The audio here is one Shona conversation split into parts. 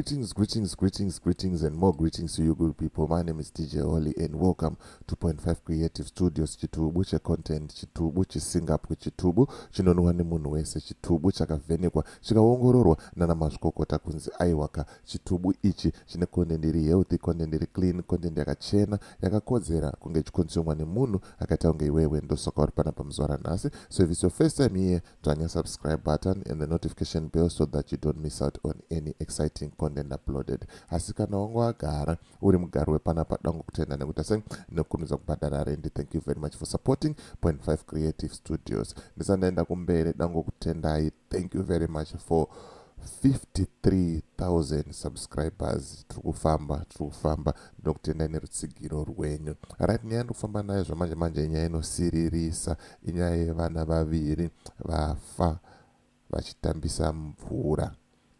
Greetings, greetings, greetings, greetings, and more greetings to you good people. My name is DJ Holly and welcome to Point 5 Creative Studios. Chitubu checontent, chitubu chisingapwi, chitubu chinonwa nemunhu wese, chitubu chakavhenekwa, chikaongororwa nana mazvikokota kunzi aiwaka, chitubu ichi chine content iri healthy, content iri clean, content yakachena, yakakodzera kunge ichiconsumwa nemunhu akaita kunge iwewe. Ndosaka uri panapa muzuva ranhasi. So if it's your first time here, dzvanya subscribe button and the notification bell so that you don't miss out on any exciting content uploaded. Asi kana wanga wagara uri mugari wepanapa, dango kutenda nekuita sei nekukurumidza kubhadhara rendi. Thank you very much for supporting Point 5 Creative Studios. Ndisati ndaenda kumberi, dango kutendai. Thank you very much for 53,000 subscribers. Tiri kufamba, tiri kufamba. Ndinokutendai nerutsigiro rwenyu. Right, nyaya ndikufamba nayo zvamanje manje, inyaya inosiririsa, inyaya yevana vaviri vafa vachitambisa mvura,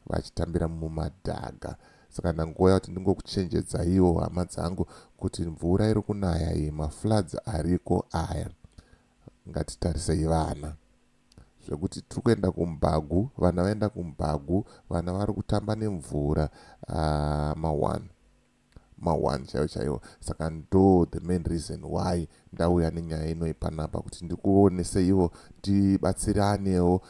vachitambira mumadhaga. Saka ndangoya kuti ndingokuchenjedzaiwo, hama dzangu, kuti mvura iri kunaya iyi, mafloods ariko aya, ngatitarisei vana, zvekuti tiri kuenda kumbagu, vana vaenda kumbagu, vana vari kutamba nemvura, ma1 ma1 chaiwo chaiwo. Saka ndo the main reason why ndauya nenyaya inoi panapa, kuti ndikuoneseiwo, tibatsiranewo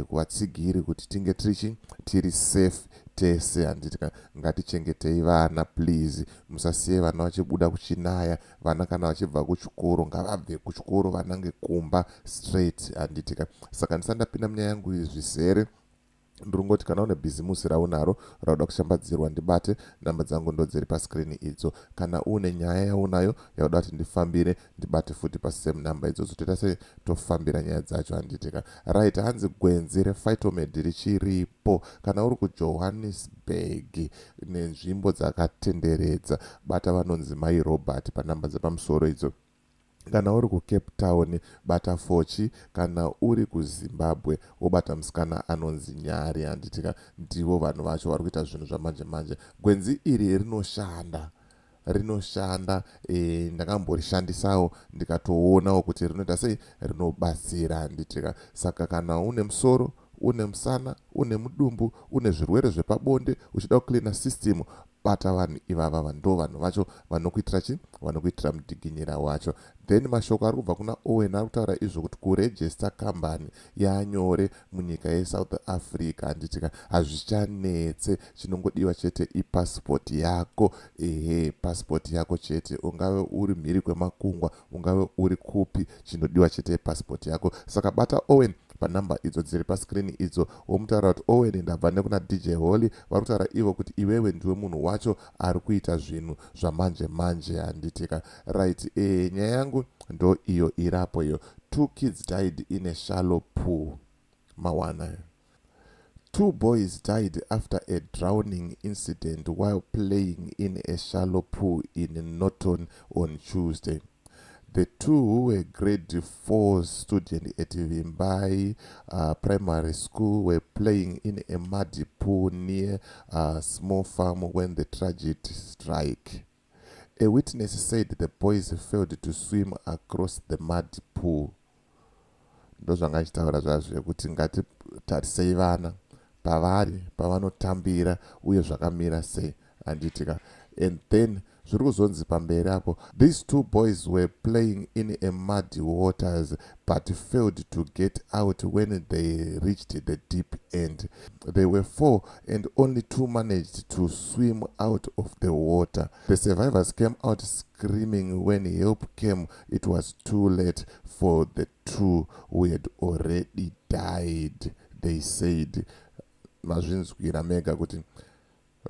kuvatsigiri kuti tinge tirichi tiri safe tese, handiti? Ngatichengetei vana, please. Musasiye vana vachibuda kuchinaya. Vana kana vachibva kuchikoro, ngavabve kuchikoro vanange kumba straight, handitika? Saka ndisati ndapinda munyaya yangu zvizere, ndiri kana une bhizimusi raunaro rauda kushambadzirwa, ndibate. Namba dzangu ndo dziri pascreen idzo. Kana une nyaya yaunayo yauda kuti ndifambire, ndibate futi pasame namba idzodzo. Toita sei? Tofambira nyaya dzacho, handitika? Right, hanzi gwenzi rePhytomed richiripo. Kana uri kuJohannesburg nenzvimbo dzakatenderedza, bata vanonzi Mai Robert panhamba dzepamusoro idzo. Kana uri kuCape Town, bata Fochi. Kana uri kuZimbabwe, wobata musikana anonzi Nyari, handitika? Ndivo vanhu vacho vari kuita zvinhu zvamanje manje. Gwenzi iri rinoshanda, rinoshanda. Ndakamborishandisawo ndikatoonawo kuti rinoita sei, rinobatsira, handitika? Saka kana une musoro, une musana, une mudumbu, une zvirwere zvepabonde, uchida kucleana system, bata vanhu ivava. Ndo vanhu vacho vanokuitira chi vanokuitira mudhiginyira wacho. Then mashoko ari kubva kuna Owen ari kutaura izvo kuti kuregister kambani yanyore munyika yeSouth Africa, handitika, hazvichanetse. Chinongodiwa chete ipasipoti yako. Ehe, pasipoti yako chete. Ungave uri mhiri kwemakungwa, ungave uri kupi, chinodiwa chete ipasipoti yako. Saka bata Owen panhamba idzo dziri pascreen idzo, womutaura kuti, "Owen, ndabva nekuna DJ Holly." Vari kutaura ivo kuti iwewe ndiwe munhu wacho ari kuita zvinhu zvamanje manje, handitika? Right, nyaya yangu ndo iyo irapo iyo. Two kids died in a shallow pool. Mawana. Two boys died after a drowning incident while playing in a shallow pool in Norton on Tuesday. The two, who were grade 4 students at Vimbai Primary School, were playing in a muddy pool near a small farm when the tragedy strike. A witness said the boys failed to swim across the muddy pool. Ndozvanga achitaura zvazvo zvekuti ngatitarisei vana pavari pavanotambira uye zvakamira sei, handitika? And then zviri kuzonzi pamberi apo, these two boys were playing in a muddy waters but failed to get out when they reached the deep end. They were four and only two managed to swim out of the water. The survivors came out screaming. When help came, it was too late for the two who had already died, they said. Mazvinzwira mega kuti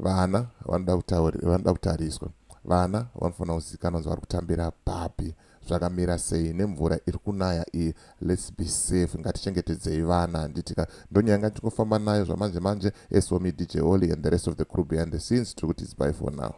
vana vanoda kutariswa. Vana vanofanira kuzivikanwa kunzi vari kutambira papi, zvakamira sei nemvura iri kunaya iyi. Let's be safe, ngatichengetedzei vana, handitika? Ndonyaya ngatingofamba nayo zvamanje manje. As for me, DJ Holly, and the rest of the crew behind the scenes, tiri kuti it's bye for now.